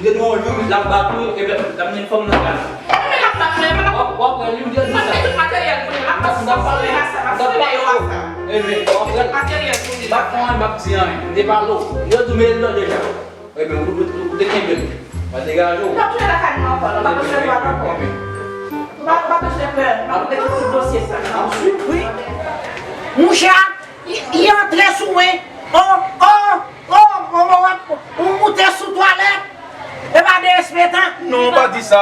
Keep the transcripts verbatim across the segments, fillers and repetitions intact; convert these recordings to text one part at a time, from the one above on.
Gen yon jou, l ap bat ou, epi l ap mennen fanm nan kay la. Epi l ap bat mwen, epi l ap bat mwen. W ap wè, li m te di sa. Tout materyèl pou li, l ap bat mwen. Ebyen, w ap wè. Tout materyèl pou li. M p ap fè anyen, m p ap di anyen. M te pale w. Yo di w mete l deyò deja. Ebyen, ou, ou, ou te kenbe m. Mwen degaje w. L ap tounen lakay mwen ankò, non, m pa bezwen pè ankò. Ebyen. M pa, m pa bezwen pè, m ap regle tout dosye sa. Wi. Mouche a, li, li antre sou mwen. Oh, oh, oh, oh, oh, w ap, ou moute sou twalèt. E pa derespektan. Non, pa di sa.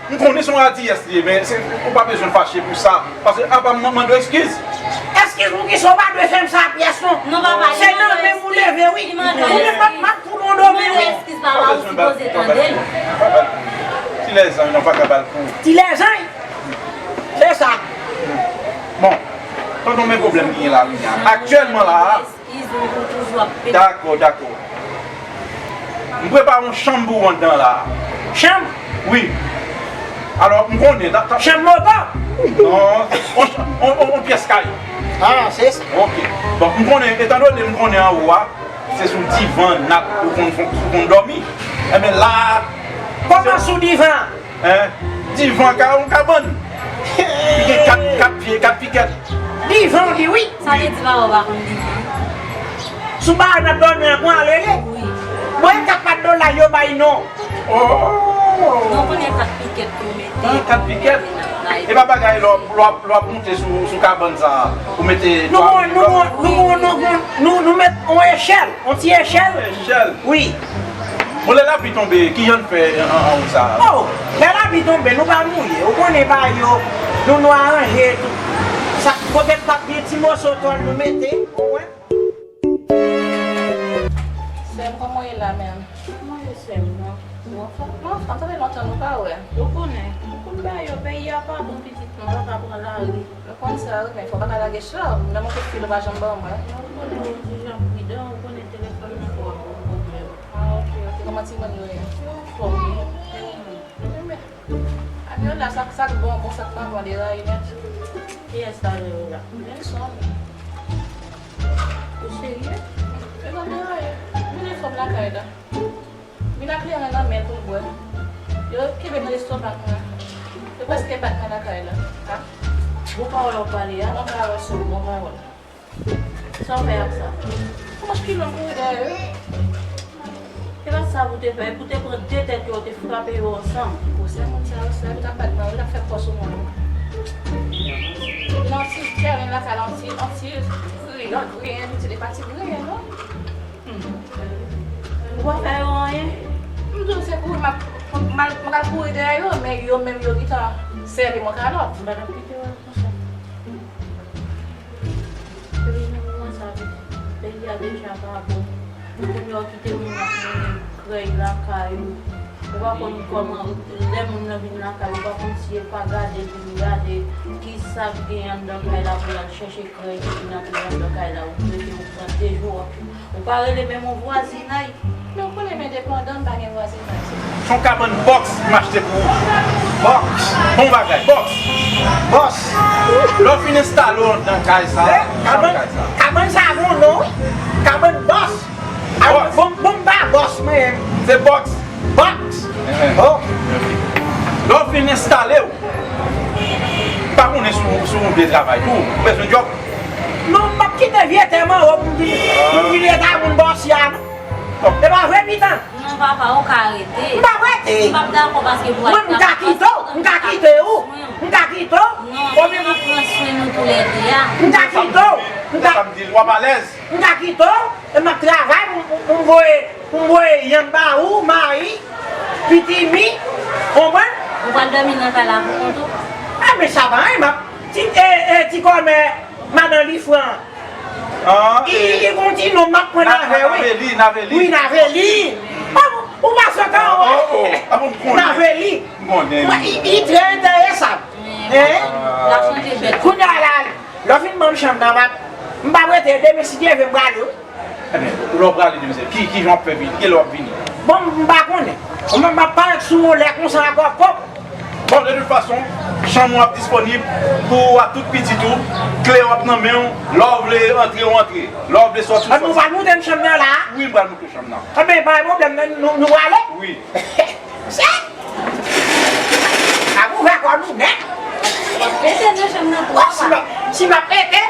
M konnen se yon radiyès li ye, men se, ou pa bezwen fache pou sa. Paske apa m mande w eskiz. Eskiz pou kisa w pa dwe fè m sa pyès non. Non, papa, se nan men m ou leve, wi. Ou menm m ap, m ap fout yon domi, wi. Eskiz, papa, ou sipoze tande l. Ti lèzanj, non, pa ka ba l kou. Ti lèzanj? Se sa. Bon, tande men pwoblèm ki gen la, kounye a. Aktyèlman la, Eskiz ou, ou toujou ap pete. Dakò, dakò. M prepare yon chanm pou ou anndan la. Chanm? Wi. Alò, m konnen, ta, ta... Chanm moto? Non, yon, yon, yon, yon pyès kay. Ah, se sa. Ok. Bon, m konnen, etandone m konnen anwo a, se sou divan nat ou konn, ou konn dòmi. Enben, la a... Kòman sou divan? Hein? Divan ka yon kabann. Li gen kat, kat pye, kat pikèt. Divan li, wi. Sa vle di papa w pa konn divan? Sou bagay n ap dòmi an, pran ale li. Wi. Bon, e kat pat dola yo bay non. Oh! Non, konnen kat pikèt pou mete. Ah, kat pikèt? E pa bagay lè w ap, lè w ap, lè w ap moute sou, sou kabann sa a, ou mete... Nou, nou, nou, nou, nou, nou, nou, nou met yon echèl, yon ti echèl. Echèl? Wi. Bon, lè lapli tonbe, kijan n fè an, an, anwo sa a? Oh, lè lapli tonbe, nou pa mouye. Ou konnen bagay yo, nou, nou aranje tou. Sa, poutèt pa gen ti moso tòl nou mete, ou wè. Sè m, kòman w ye la menm? Kòman w ye, sè m nan? Ou anfòm? Mwen anfòm, sa fè lontan nou pa wè. Ou konnen, ou konn bagay yo, peyi a pa bon pitit non, papa pran lari. Mwen konn sa wi, men fò w pa ka lage cho. Menm yon kout fil ou pa janm ban mwen. Mwen konnen ou toujou ap pridan, ou konnen telefòn nan twò bon pwoblèm. Ah, ok, ok. Kòman timoun yo ye? Yo anfòm wi. Wi, men Abiola, sa, sa k bon, bon, sa k pa bon, deraye nèt. Kiyès k ap deraye la? Nelson. Ou serye? E pa deraye. Vin anfòm lakay la. Vin ak kleren nan men pou w bwè. Yo kenbe nan lestomak mwen. Yo prèske bat mwen lakay la. Ha? Bon pawòl w ap pale a. Bon pawòl, sou bon pawòl. Sa w fè ak sa? Kòman ki lòm kouri dèyè yo? E pa sa pou te fè, pou te pran de tèt yo, te frape yo ansanm. Bon, se moun sa yo, se yo k ap bat mwen, yo k ap fè fòs sou mwen. Nan ti tèren lakay la, yon ti, yon ti griyon, griyen, pitit, e pa ti griyen, non. Hmm. Ou pa fè yo anyen? M di w se kouri, m ap, m al, m al kouri dèyè yo, men yo menm yo gentan sèvi mwen kalòt. M pa t ap kite w al konsa. Epi nan moman sa, peyi a deja pa bon. Kounye a w kite moun ap mennen krèy lakay ou. Ou pa konn kòman, lè moun nan vin lakay ou, ou pa konn si e pa gade pou l gade kisa k gen anndan kay la pou l al chèche krèy ki vin antre anndan kay la. Ou rete, ou pran de jou w ap Ou pa rele menm yon vwazinay. Men ou konnen m endepandan, m pa gen vwazinay. Se yon kabann bòks m achte pou ou. Bòks. Bon bagay, bòks. Bòks. Lè w fin enstale w anndan kay sa, eh, chanm kabann, kay sa. Kabann sa gon non, wi. Kabann bòs. Bòs. Bon, bon, m pa bòs mwen. Se bòks. Bòks. Eh, eh. Oh. Lè w fin enstale w, m pa konnen si w, si w vle travay tou. Ou bezwen djòb? Non, m p ap kite vye tè manwo pou m vin, pou m vin rete ak moun bòs ya, non. E pa vre, Pitan? Non, papa, ou ka rete. M p ap rete. M p ap dakò paske pou... Mwen, m ka kite w, m ka kite w, m ka kite w. Non, nou ap pran swen nou toulède a. M ka kite w, m ka... Sa m di l, w ap alèz. M ka kite w, e m ap travay pou, pou, pou m voye, pou m voye yanm ba ou, mayi, pitimi, konprann? Ou pral dòmi nan kay la pou kont ou? A, men sa pa anyen, m ap, ti, e, e, ti kòmè, madan Lifran. Ah, li, e, li gon ti non m ap pran avè, wi. Naveli, Naveli. Wi, Naveli. Oh, ou pa sot an, oh, oh, ah, bon, m konnen. Naveli. M konnen. Wi, li, li trè enteresan. Hein? L ap chanje bèt. Kounye a la, lè w fin ban m chanm nan, m ap, m p ap rete, demen si Dye vle, m prale, wi. Ebyen, lè w prale demen, se ki, ki jan w ap fè vini? Kilè w ap vini? Bon, m pa konnen. Mwen, m ap parèt sou yon lè konsa ankò, kòk. Bon, de tout fason, chanm ou ap disponib pou ou ak tout pitit ou, kle w ap nan men w, lè w vle antre, w antre. Lè w vle sòti, w sòti. An nou pral moute m chanm nan la. Wi, m pral montre chanm nan. Anben, pa gen pwoblèm, nou, nou, nou prale? Wi. Se? N ap ouvè kò nou nèt. W ap pete nan chanm nan tou, papa. Si m ap pete.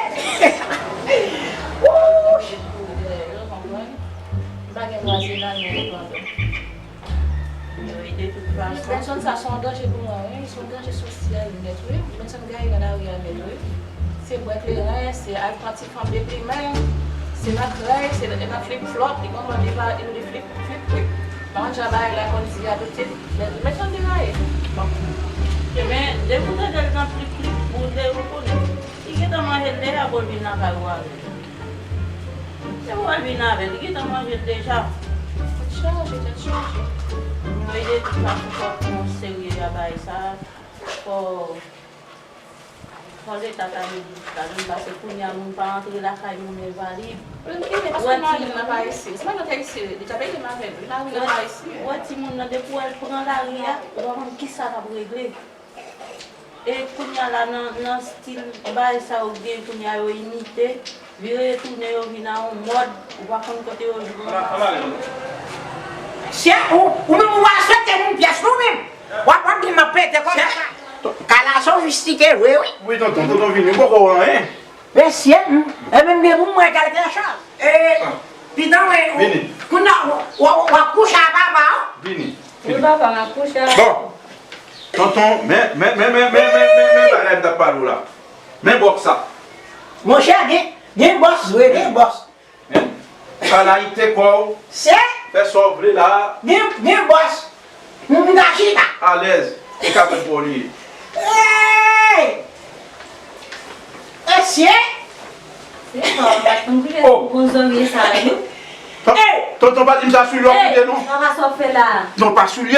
Wouch. M pa gen dwa se nan yon. Wi, de tout fason. Menson sa se yon danje pou mwen, wi. Se yon danje sosyal nèt, wi. Menson gaye nan lari a nèt, wi. Se bwè kleren, se al pran ti fanm deplimen, se nan krèy, se nan flip flop, li konn mande pa, li di flip, flip, flip. Pa konn jan bagay la konn di a tout tèt. Men, menson deraye. Bon. Ebyen, depi w tande l nan flip flip, ou te rekonèt. Li gentan manje l deja pou l vin lakay ou avè l. Se pou l vin avè l, li gentan manje l deja. Tèt chaje, tèt chaje. Anyway, de tout fason, fò w pran serye a bagay sa. Fò, fò Leta ta vin ladan l, paske kounye a moun pa antre lakay moun envalid. Ou wè ti moun nan pa isi. Se pa nan te isi, li t ap ede m avè l. Li pa vin nan pa isi. Ou wè ti moun nan, depi w wè l pran lari a, ou pa konn kisa l ap regle. E kounye a la, nan, nan stil bagay sa yo gen kounye a, yo imite, vire tounen yo vin a yon mòd, ou pa konn kote yo jwenn sa. Sye, ou, ou menm ou pa respekte moun pyès nou menm. W ap, w ap di m ap pete kòb sa. Kay la sofistike vre, wi. Wi, tonton, tonton vini, m poko wè anyen. Mesye, m, e menm gen pou mwen kèlke chòz. E, pitan mwen, kounye a, w, w, w ap kouche a papa, wi. Vini. Wi, papa, m ap kouche a. Bon. Tonton, men, men, men bagay m t ap pale w la. Men bòks sa. Monchè, gen, gen bòs vre, gen bòs. Men, pa layite kò w. Se? Fè sa w vle la. Gen, gen bòs. M, m ka chita. Alèz. E ka pran pou li. Hey! Mesye! Se pa, m pa t konn konnen pou bon zanmi sa, wi. Tonton, pa di m sa sou li w ap kite, non. Papa, sa w ap fè la? Non, pa sou li.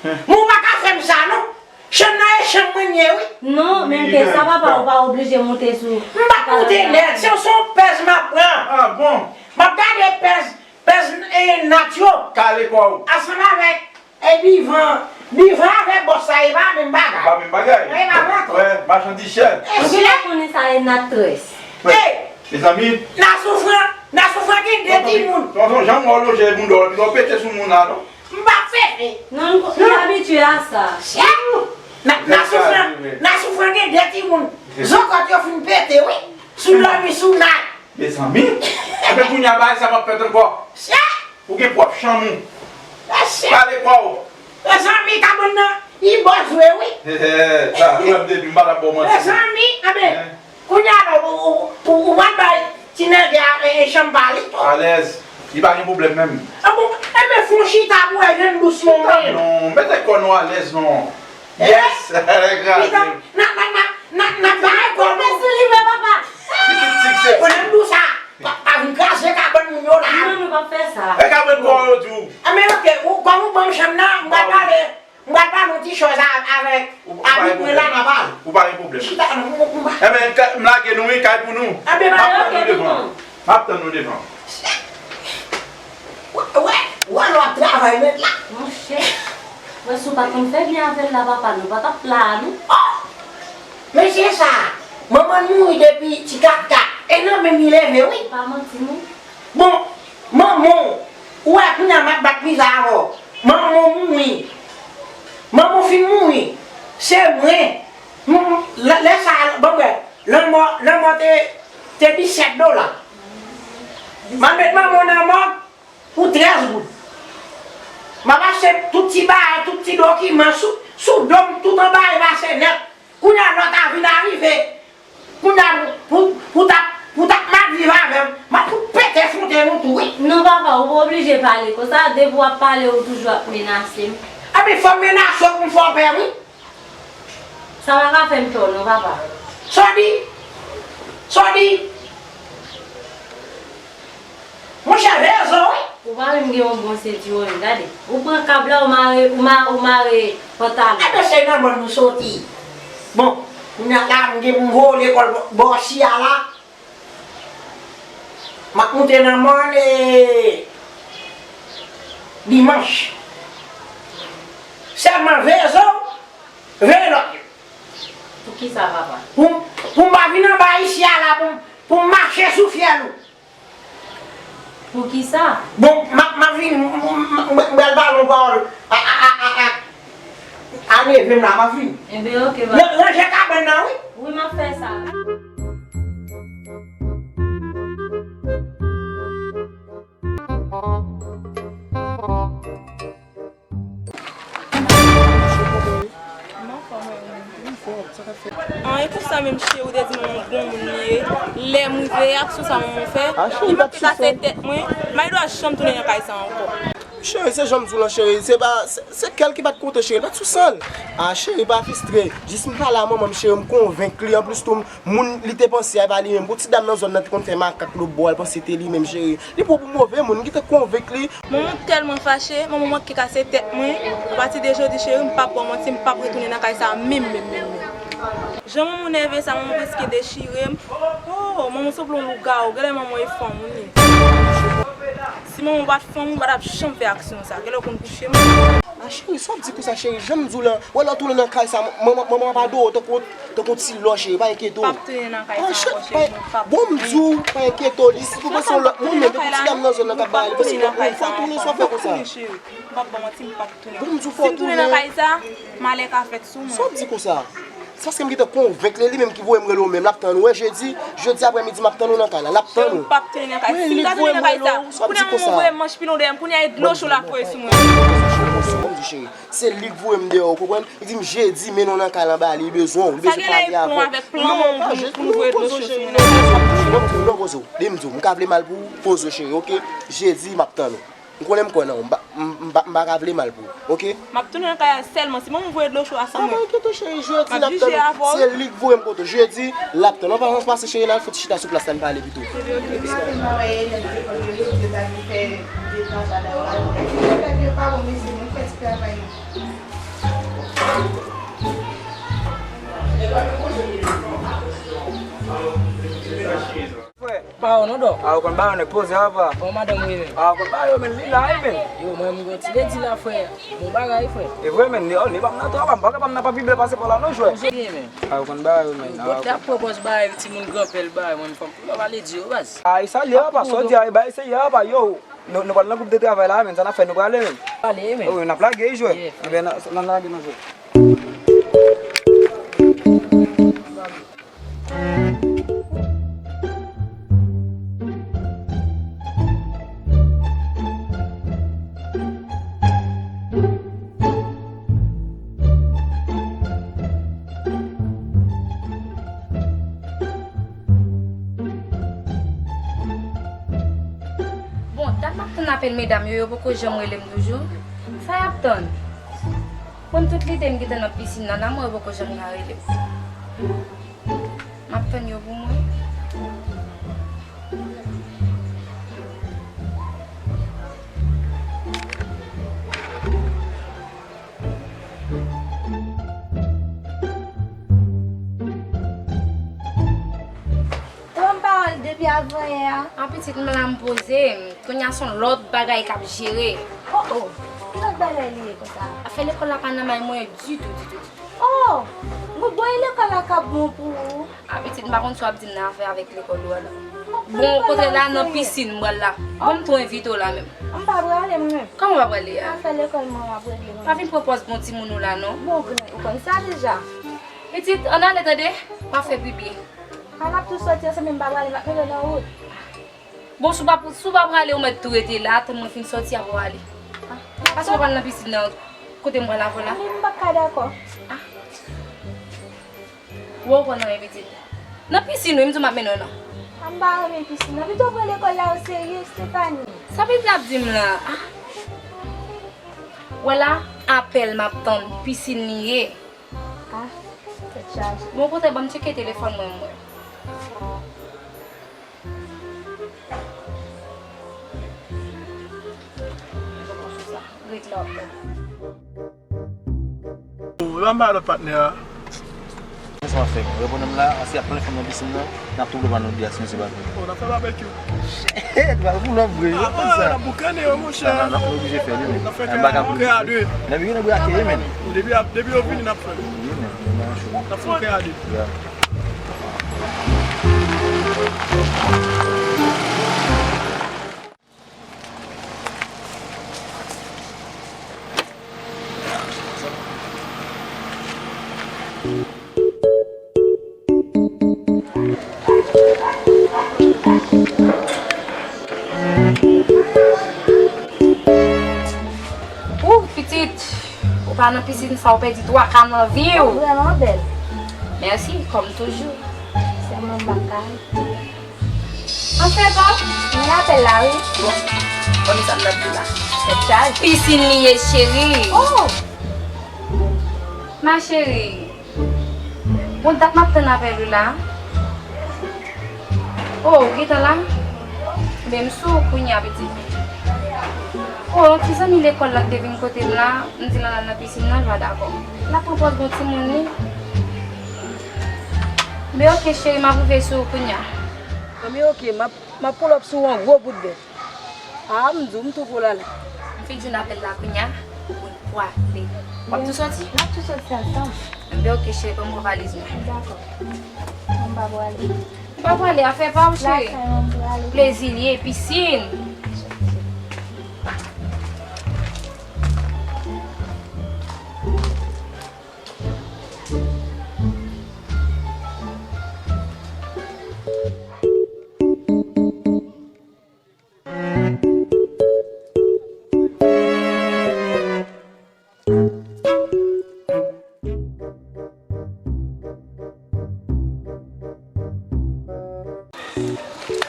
Mwen, ou pa ka fè m sa, non. Chanm nan e chanm mwen ye, wi. Non, men ke sa, papa, ou pa oblije monte sou. M p ap monte nèt, se, se yon pèz m ap pran. Ah, bon? M ap gade pèz, pèz, e, nat yo. Kale kò w. Ansanm avèk, e, Bivan. Bivan avèk bòs sa, e pa menm bagay. Pa menm bagay. E pa menm. Wè, machandiz chè. Ou genlè konnen sa e nat très. Wè. Ey! Mezanmi. Nan soufran, nan soufran gen de timoun. Tonton, jan m wè w lonje bounda w, epi w pete sou moun la, non? M p ap fè fè. Non, nou, nou abitye a sa. Chè! Nan, nan soufran, nan soufran gen de timoun. Zokòt yo fin pete, wi. Sou lòmi, sou nay. Mezanmi. Ebyen, kounye a, bagay sa p ap fèt ankò. Chè! Ou gen pwòp chanm ou. Chè! Pale kò w. Mezanmi, kabann nan, li bòz vre, wi. He, he, sa, ou wè m depi, m pa t ap ba w manti. Mezanmi, anben. Kounye a la, ou, ou, ou, ou pral bay ti nèg la, e, chanm pa li tou. Alèz. Li pa gen pwoblèm menm. A bon, enben fè w chita pou w wè jan l dous non. Chita non, mete kò nou alèz non. Yes, kraze. N ap, n ap, n ap, n ap, n ap bay kò nou. Fè sou li vre, papa. Pitit tik se. Konnen m di w sa. Pa, pa vin kraze kabann moun yo la. Non, nou p ap fè sa. E kabann kò yo di w. Anben, oke, ou, kòm ou ban m chanm nan, m pral pale. M pral pale yon ti chòz a, avèk abit mwen la, n a pale. Ou pa gen pwoblèm. Chita, non, m, m, m pa. Enben, m lage nou, wi, kay pou nou. Enben, m ap tann nou devan. M ap tann nou devan. Wè, wè, wè, lè w ap travay nèt la. Monchè, wè, si w pa t konn fè byen avè l la, papa, nou pa t ap la, non. Oh! Mesye sa, manman l mouri depi ti kat kat. E nan men m li leve, wi. Pa manti, non. Bon, manman w, ou wè kounye a m ap bat viza avè w. Manman w mouri. Manman w fin mouri. Se mwen. M, m, lè, lè sa a, bon, bwè, lanmò, lanmò te, te disèt dola. M al met manman w nan mòg pou trèz goud. M ap achte tout ti bagay, tout ti dokiman sou, sou do m, tout anba e pase nèt. Kounye a lòt a vin arive. Kounye a pou, pou, pou t ap, pou t ap mal viv avè m, m ap fout pete fonte nou tou, wi. Non, papa, ou pa oblije pale konsa. Depi w ap pale, ou toujou ap menase m. Anben, fò m menase w pou m fè w pè, wi. Sa pa ka fè m tò, non, papa. Sa w di? Sa w di? Monchè, rezon, wi. Ou pa menm gen yon bon senti, wi, gade. Ou pran kab la, ou mare, ou ma-, ou mare pantalon. Enben, se nan mòn nou soti. Bon, kounye a la, m gen pou m voye lekòl bò, bò si a la. M ap moute nan mòn, e, dimanch. Sèlman veye zo w, veye lòt yo. Poukisa, papa? Pou m, pou m pa vin anba isi a la, pou m, pou m mache sou fyèl ou. Poukisa? Bon, m ap, m ap vini, m, m, m, m pral pale yon pawòl a, a, a, a, a, a neve m la, m ap vini. Enben, oke, va. Ranje kabann nan, wi. Wi, m ap fè sa. An, e konsa menm cheri, ou te di manman bon moun li ye. Lè m rive, aksyon sa manman fè, li manke kase tèt mwen. M pa gen dwa janm tounen nan kay sa ankò. Cheri, se jan m di w lan, cheri, se pa, se, se kè l ki pa t kontan, cheri, l pa t sou san l. A, cheri, pa fistre. Jis m pale a manman m, cheri, m konvenk li. Anplis tou, moun li te panse a, e pa li menm. Gon ti dam nan zòn nan te konn fè makak lòtbò a, l panse te li menm, cheri. Li pran pou move moun, m gentan konvenk li. Manman tèlman fache, manman manke kase tèt mwen. Apati de jodi, cheri, m p ap ba w manti, m p ap retounen nan kay sa a menm, menm, menm, menm. Jan manman nève sa, manman prèske dechire m. Oh, manman sanble yon lougawou, genlè manman e fanm, wi. Si manman pa t fanm, ou pa t ap janm fè aksyon sa. Genlè w konn kouche m. A cheri, sa w ap di konsa, cheri? Jan m di w lan, wè lè w tounen nan kay sa, manman, manman ap adore w tankou, tankou yon ti lò, cheri, pa enkyete w. M p ap tounen nan kay sa ankò, cheri, non, m p ap. Bon, m di w, pa enkyete w, li, si pou panse yon lòt moun, menm, tankou ti dam nan zòn nan k ap bay li, panse yon lòt moun, fò w tounen, sa w fè konsa. M p ap ba w manti, m p ap tounen. Bon, m di w, fò w tounen. Si m tounen nan kay sa, malè ka fèt sou mwen. Sa w ap di konsa? Se paske m gentan konvenk li, li menm ki voye m rele w menm. L ap tann ou, wè, jedi, jedi aprèmidi, m ap tann ou nan kay la. L ap tann ou. Cheri, m p ap tounen nan kay. Si m ta tounen nan kay sa, kounye a manman voye manch pilon dèyè m, kounye a e dlo cho l ap voye sou mwen. Bon, m di cheri, se li k voye m deyò, ou konprann? Li di m jedi, mennen w nan kay la, ba li, li bezwen w, li bezwen pale avè w. Sa genlè e plan avèk plan manman pou, pou nou voye dlo cho sou mwen nan kay sa. Bon, m di w, non, poze w. Li di m di w, m ka vle mal pou ou, poze w, cheri, oke? Jedi, m ap tann ou. M konnen m kwè nan ou, m pa, m, m pa, m pa ka vle mal pou ou, oke? M ap tounen nan kay la sèlman si manman voye dlo cho a sou mwen. Pa enkyete w, cheri, jedi l ap tann ou. Se li k voye m kote w. Jedi, l ap tann ou. Anvan nou pase, cheri, n al fout chita sou plas la, n pale pito. Frè. Ba yo non, dò. A, ou konn ba yo, nèg poze, apa. Kòman madanm ou ye menm? A, ou konn ba yo, men, li la, wi, men. Yo, mwen, m gen yon ti ledi la, frè. Bon bagay, frè. E vre, men, li, oh, li pa m nan travay, m pa, pa m nan pa pi bèl pase pa la, non, jwè. Kote ye, men? A, ou konn ba yo, men. Bòt la pwopòz bagay, timoun granpè l bagay, mwen, m fòk m pa pale di yo, baz. A, e sa l ye, apa, sa w di a, e bagay serye, apa, yo. Nou, nou pral nan gwoup de travay la, men, sa n ap fè, nou prale, men. Prale, men. Wi, n ap lage, wi, jwè. Ebyen, n a, n a lage, non, jwè. Bon, dat m ap tann apèl medam yo, yo poko janm rele m toujou. Sa y ap tann? Konn tout lide m gentan nan pisin nan, nan mwen yo poko janm ka rele m. M ap tann yo pou mwen. Pran pawòl depi avanyè a. An pitit m la m poze m. Kounye a se yon lòt bagay k ap jere. Oh, oh. Ki lòt bagay li ye konsa? Afè lekòl la pa nan may mwen ditou, ditou, ditou. Oh, mwen bon e lekòl la k ap bon pou ou. A pitit m pa konn sa w ap di m nan afè avèk lekòl ou a la. Bon, kote la nan pisin m pral la. Bon, m tou envite w la menm. M pa prale mwen menm. Kòman w pa prale a? Afè lekòl mwen w ap regle mwen. Pa vin pran pòz bon timoun ou la non. Bon, grann, ou konn sa deja. Pitit, ann ale tande, pa fè pipi. A n ap tou sòti ansanm, men m pa prale, m ap mete w nan wout. Bon, si w pa, si w pa prale, ou mèt tou rete la, tann mwen fin sòti, apre w ale. Paske w pral nan pisin nan, kote m pral avè w la. Men m pa ka dakò. Wè w pran nan men pitit. Nan pisin wi, m di w m ap mennen w nan. A m pa renmen pisin nan. Pito w pran lekòl la o serye, Stephanie. Sa pitit la ap di m la? Ah. Wè la, apèl m ap tann, pisin li ye. Ah, tèt chaje. Bon, kote, ban m tcheke telefòn mwen, mwen. Ret la w ap tann. Ou pa m ba lòt patnè a. Sa w ap fè? Reponn m la, si ap pran fanm nan pisin nan, n ap twouble pa nou de aksyon se pa vre. Oh, n ap fè babekyou. Shit, ba pou lòt vre, yo konn sa. N ap boukannen yo, monchè. Sa n ap oblije fè li, men. N ap fè kè a de. N ap fè kè a de. Nèg yo nan brake, men. Depi, depi yo vini, n ap fè. Wi, men. N ap fè kè a de. Yeah. Ou, pitit, ou pa nan pisin sa, ou pèdi twa ka nan vi w. Ou vrèman bèl. Mèsi, kòm toujou. Sèlman m pa ka. Anfen, pa, m rapèl la, wi. Bon, konn sa m t ap di la. Tèt chaje. Pisin li ye, cheri. Oh! Ma chérie. Bon, dat m ap tann apèl ou la. Oh, ou gentan la? Ben, m sou ou kounye a, pitit. Oh, yon ti zanmi lekòl la ki te vin kote m la, m di l al nan pisin nan, l pa dakò. L ap pran pòz yon timoun, wi. Ben, oke, cheri, m ap rive sou ou kounye a. Anben, oke, m ap, m ap pull up sou ou an gwo bout bèt. Ah, m di w, m tou pou l ale. M fin jwenn apèl la kounye a, pou n pwale. W ap tou soti? N ap tou soti ansanm. Enben, oke, cheri, ban m pran valiz mwen. Dakò. Mwen pa pwale. Ou pa pwale, afè pa w, cheri. Lakay mwen pwale. Plezi l ye, pisin.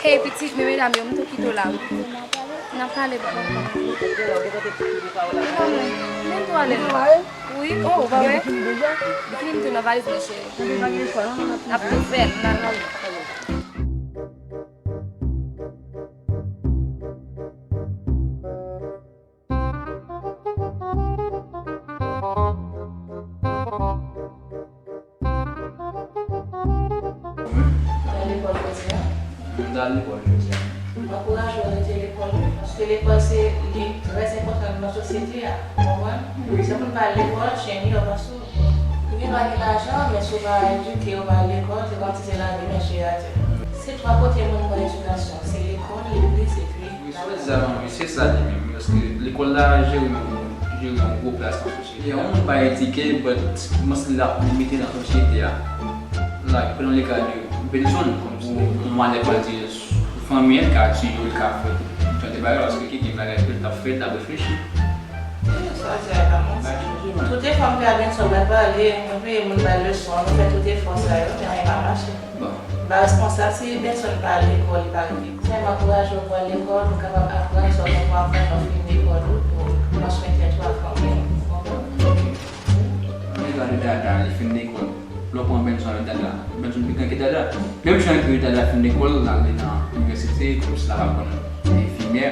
Hey, pitit, men medam yo, m tou kite w la, wi. N ap pale, papa. Men tou ale, non. Wi, oh, ou pa wè? Bikini m tou nan valiz mwen, cheri. N ap tou fè l, n al. Ou al lekòl jodi a? M t al lekòl jodi a. M ankouraje w rete lekòl, wi, paske lekòl se li trè enpòtan nan sosyete a. Ou konprann? Wi. Se pou n pa al lekòl, chen li yo pa sou. Ou gen pa gen lajan, men si w pa edike, ou pa al lekòl, se kòmsi se lage men cheri atè. Se twa kote moun pran edikasyon, se lekòl, legliz, epi... Wi, sa w di a, wi, se sa li menm, paske lekòl la jere yon, jere yon gwo plas nan sosyete a. Yon moun pa edike, but m panse l ap limite nan sosyete a. Like, pran le ka de Benson, kòmsi yon malè pa di fanmi an ka tiye l, ka fè jan de bagay, paske ki gen bagay ke l t ap fè, l t ap reflechi. Sa w di a pa manti. Tout efò m fè a Benson pa pale, mwen peye moun bay leson, mwen fè tout efò sa yo, men anyen pa mache. Bon. M pa responsab si Benson pa al lekòl, li pa reflechi. Sèlman ankouraje w pou al lekòl, pou w kapab aprann sa w gen pou aprann lè w fin lekòl ou, pou w pran swen tèt ou ak fanmi w, ou konprann? Ok. Ann gade Dada, li fin lekòl. Lè w pran Benson avèk Dada, Benson pi gran ke Dada. Menm jan ke Dada fin lekòl, l ale nan inivèsite, kòmsi l ap aprann enfimyè.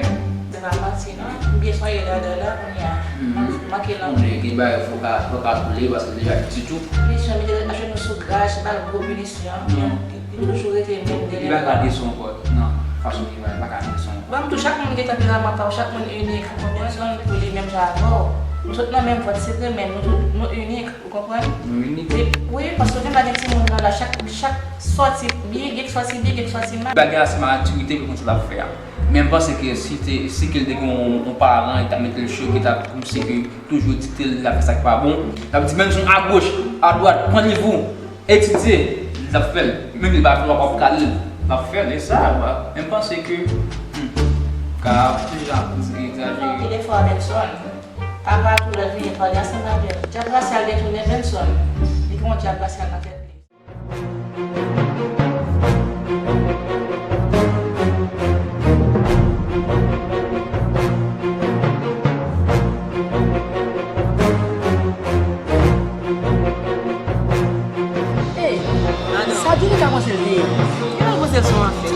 Se pa manti non. M byen sonje Dada la kounye a. Mhm. Manke lanmou. Konnen gen bagay fò w ka, fò w ka koule paske l deja piti tou. Pinisyon, mete ajenou sou graj, se pa gwo pinisyon. Non. Li, li toujou rete menm dèyè. Li pa ka desann ankò nan fason li ye a, li pa ka desann ankò. Bon, m tou, chak moun gen tanperaman pa yo, chak moun inik, ou konprann? Benson pou li menm jan avè w. Nou sot nan menm vant, se vre, men nou tout, nou inik. Ou konprann? Nou inik. E, wi, paske menm lè gen timoun nan la, chak, chak sòti byen, gen k sòti byen, gen k sòti mal. Bagay la se matirite pou konn sa l ap fè a. Men m panse ke si te, si ke l te gen yon, yon paran, li t ap mete l choke, li t ap kòmsi ke toujou di tèl, li t ap fè sa k pa bon. L ap di, "Benson, agoch, adwat, pran liv ou, etidye." Li t ap fè l. Menm li pa fè l, w ap ka li l. L ap fè l, e sa, men m panse ke, hmm, ka toujou ap egzajere. Anpil efò a Benson. Apa tou lè l vini pale ansanm avè l. Dyab rasyal detounen Benson. Li gen yon dyab rasyal nan tèt li. Ey, sa Djoulie ka panse l te ye? Li pa panse l se yon afè.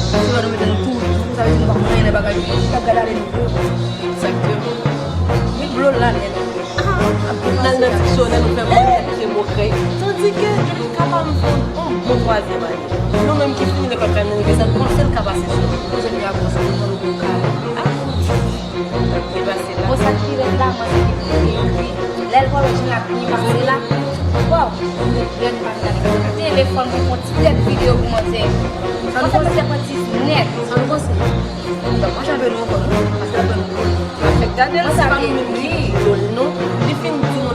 Se lè nou mete nou tou, tou, sa vle di nou pa konn anyen nan bagay yo. N ap gade ale nou vre. Egzakteman. Li blo la nèt. Ah, n al nan diksyonè, nou fè konèt ki se mo krèy. Tandike Djoulie kapab jwenn yon bon twazyèm ane. Nou menm ki fini lekòl kay nou rive, sa n panse l ka pase sou nou. Pou jèn gason, nou pran nou pou kale. Ah, fouti. Bon, sa k pi rèd la, mwen se li pou ekri. Lè l vòlò jan l ap vini pase la, waw, m ret rèd m pa vin gade telefòn pou fè yon ti tèt videyo pou manzè. Mwen se manzè pran ti nèt. Sa nou panse? Donk, mwen jan vle nou ankò, non? Paske l ap ban nou dlo. Afèk Dada, si pa nou menm ki di dlo l, non? Li fin di nou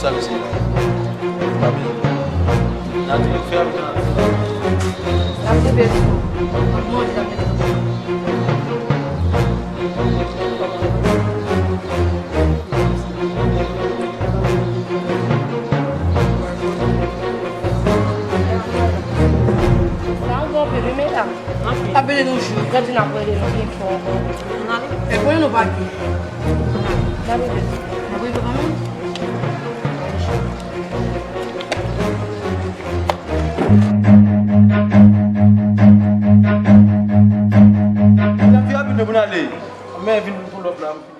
Sa mesye. N ap fè avèk. N ap rive sou. N ap manje, n ap manje. Sa w gen anpil wi, medam. Anpil. Ap rele nou jou. Jodi n ap rele nou pi fò ankò. Ann ale. E konnen nou pa gen. N ap rele. N ap rele kanmenm. Medam, vin rapid, nou pou n ale. Men vin pou lòt la.